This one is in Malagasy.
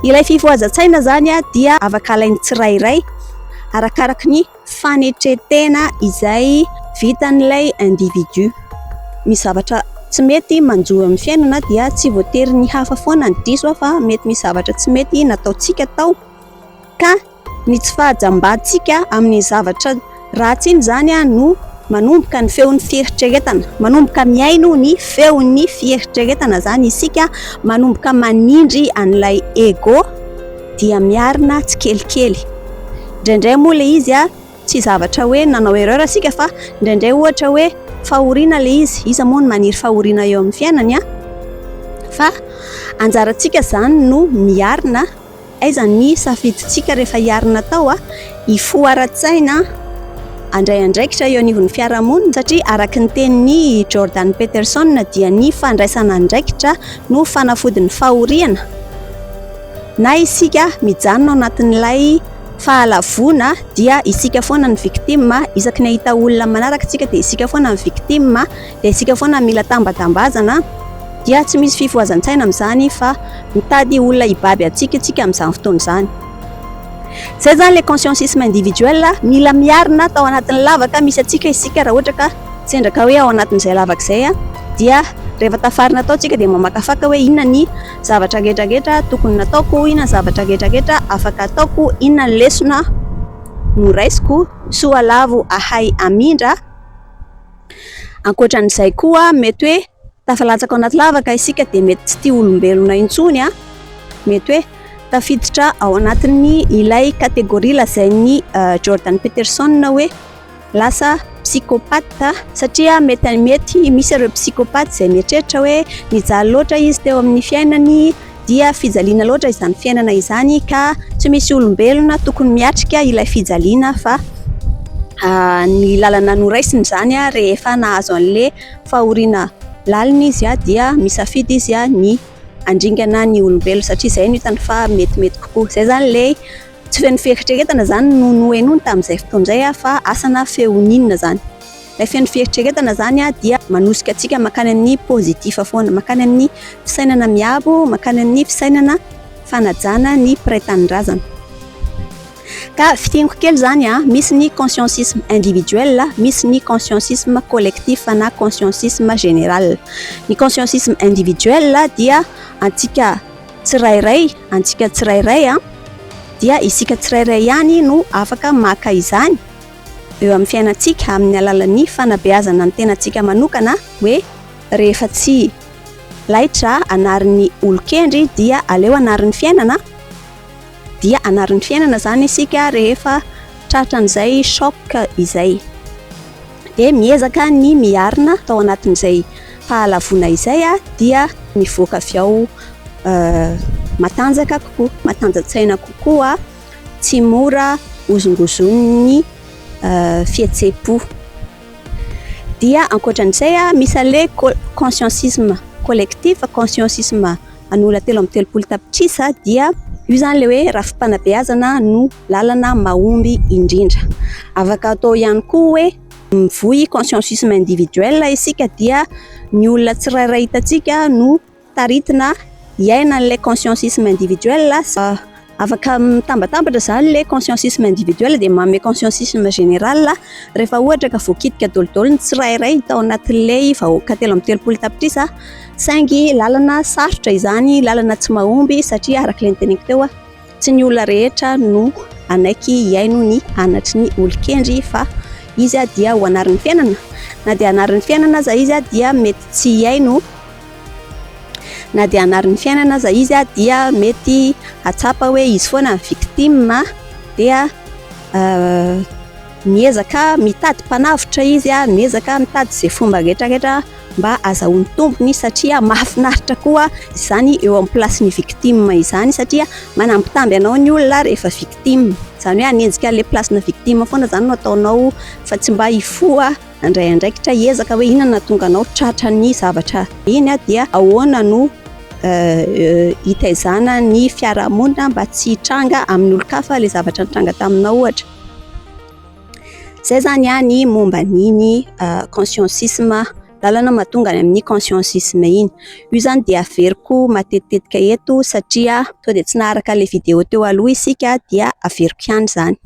Ilay fifohazan-tsaina izany dia afaka alain'ny tsirairay arakaraky ny fanetren-tena izay vitan'ilay individu. Misy zavatra tsy mety manjo amin'ny fiainana dia tsy voatery ny hafa foana no diso fa mety misy zavatra tsy mety nataontsika tao ka ny tsy fahajambantsika amin'ny zavatra ratsy iny izany no manomboka ny feon'ny fieritreretana, manomboka mihaino ny feon'ny fieritreretana izany isika, manomboka manindry an'ilay ego dia miarina tsikelikely. Indraindray moa ilay izy tsy zavatra hoe nanao erreur isika fa indraindray ohatra hoe fahoriana ilay izy, iza moa no maniry fahoriana eo amin'ny fiainany an? Fa anjarantsika izany no miarina, aiza ny safidintsika rehefa hiarina tao an? Hifoha ara-tsaina, handray andraikitra eo anivon'ny fiarahamonina satria araka ny tenin'i Jordan Peterson dia ny fandraisana andraikitra no fanafodin'ny fahoriana. Na isika mijanona ao anatin'ilay fahalavoana dia isika foana no victime, isaky ny ahita olona manaraka isika dia isika foana no victime, dia isika foana mila tambatambazana, dia tsy misy fifohazan-tsaina amin'izany fa mitady olona hibaby antsika isika amin'izany fotoana izany. Izay izany ilay consciencisme individuel, mila miarina tao anatin'ny lavaka misy antsika isika raha ohatra ka sendra ka hoe ao anatin'izay lavaka izay dia rehefa tafarina tao tsika dia mamakafaka hoe inona ny zavatra rehetra rehetra tokony nataoko, inona ny zavatra rehetra rehetra afaka ataoko, inona ny lesona noraisiko, soa lavo ahay hamindra. Ankoatran'izay koa mety hoe tafalatsaka ao anaty lavaka isika dia mety tsy tia olombelona intsony, mety hoe tafiditra ao anatin'ny ilay catégorie lazain'i Jordan Peterson hoe lasa psychopathe satria mety mety misy ireo psychopathe izay mieritreritra hoe nijaly loatra izy teo amin'ny fiainany dia fijaliana loatra izany fiainana izany ka tsy misy olombelona tokony miatrika ilay fijaliana fa ny lalana noraisiny izany rehefa nahazo an'le fahoriana lalina izy dia misafidy izy ny handringana ny olombelona satria izay no hitany fa metimety kokoa. Izay izany ilay Tsy feno fieritreretana izany no nohenoiny tamin'izay fotoana izay fa asa na feon'inona izany. Ilay feno fieritreretana izany dia manosika antsika mankany amin'ny positif foana, mankany amin'ny fisainana miabo, mankany amin'ny fisainana fanajana ny mpiray tanindrazana. Ka fintiniko kely izany, misy ny consciencisme individuel, misy ny consciencisme collectif na consciencisme général. Ny consciencisme individuel dia antsika tsirairay, antsika tsirairay dia isika tsirairay ihany no afaka maka izany eo amin'ny fiainantsika amin'ny alalan'ny fanabeazana ny tenantsika manokana hoe rehefa tsy laitra anarin'ny olon-kendry dia aleo anarin'ny fiainana, dia anarin'ny fiainana izany isika rehefa tratran'izay choc izay. Dia miezaka ny miarina tao anatin'izay fahalavoana izay dia mivoaka avy ao matanjaka kokoa, matanja-tsaina kokoa, tsy mora hozongozonin'ny fihetseham-po. Dia ankoatran'izay misy an'ilay consciencisme collectif, consciencisme an'olona 33 tapitrisa dia io izany ilay hoe rafi-panabeazana no lalana mahomby indrindra. Afaka atao ihany koa hoe mivoy consciencisme individuel isika dia ny olona tsirairay hitantsika no taritina hiaina an'ilay consciencisme individuel. Afaka mitambatambatra izany ilay consciencisme individuel dia manome consciencisme général rehefa ohatra ka voakitika daholo ny tsirairay tao anatin'ilay vahoaka 33 tapitrisa saingy lalana sarotra izany, lalana tsy mahomby satria araka ilay noteneniko teo tsy ny olona rehetra no hanaiky hihaino ny anatry ny olon-kendry fa izy dia ho anarin'ny fiainana, na dia anarin'ny fiainana aza izy dia mety tsy hihaino. Na dia anarin'ny fiainana aza izy dia mety hahatsapa hoe izy foana ny victime dia miezaka mitady mpanavotra izy, miezaka mitady izay fomba rehetra rehetra mba azahoany tombony satria mahafinaritra koa izany eo amin'ny place-n'ny victime izany satria manambitamby anao ny olona rehefa victime, izany hoe hanenjika an'ilay place-na victime foana izany no ataonao fa tsy mba hifoha. Handray andraikitra hiezaka hoe inona no nahatonga anao tratra ny zavatra iny dia ahoana no hitaizana ny fiarahamonina mba tsy hitranga amin'ny olon-kafa ilay zavatra nitranga taminao ohatra. Izay izany ny momba an'iny consciencisme Lalana mahatonga any amin'ny consciencisme iny. Io izany dia averiko matetitetika eto satria sao dia tsy naharaka ilay vidéo teo aloha isika dia averiko ihany izany.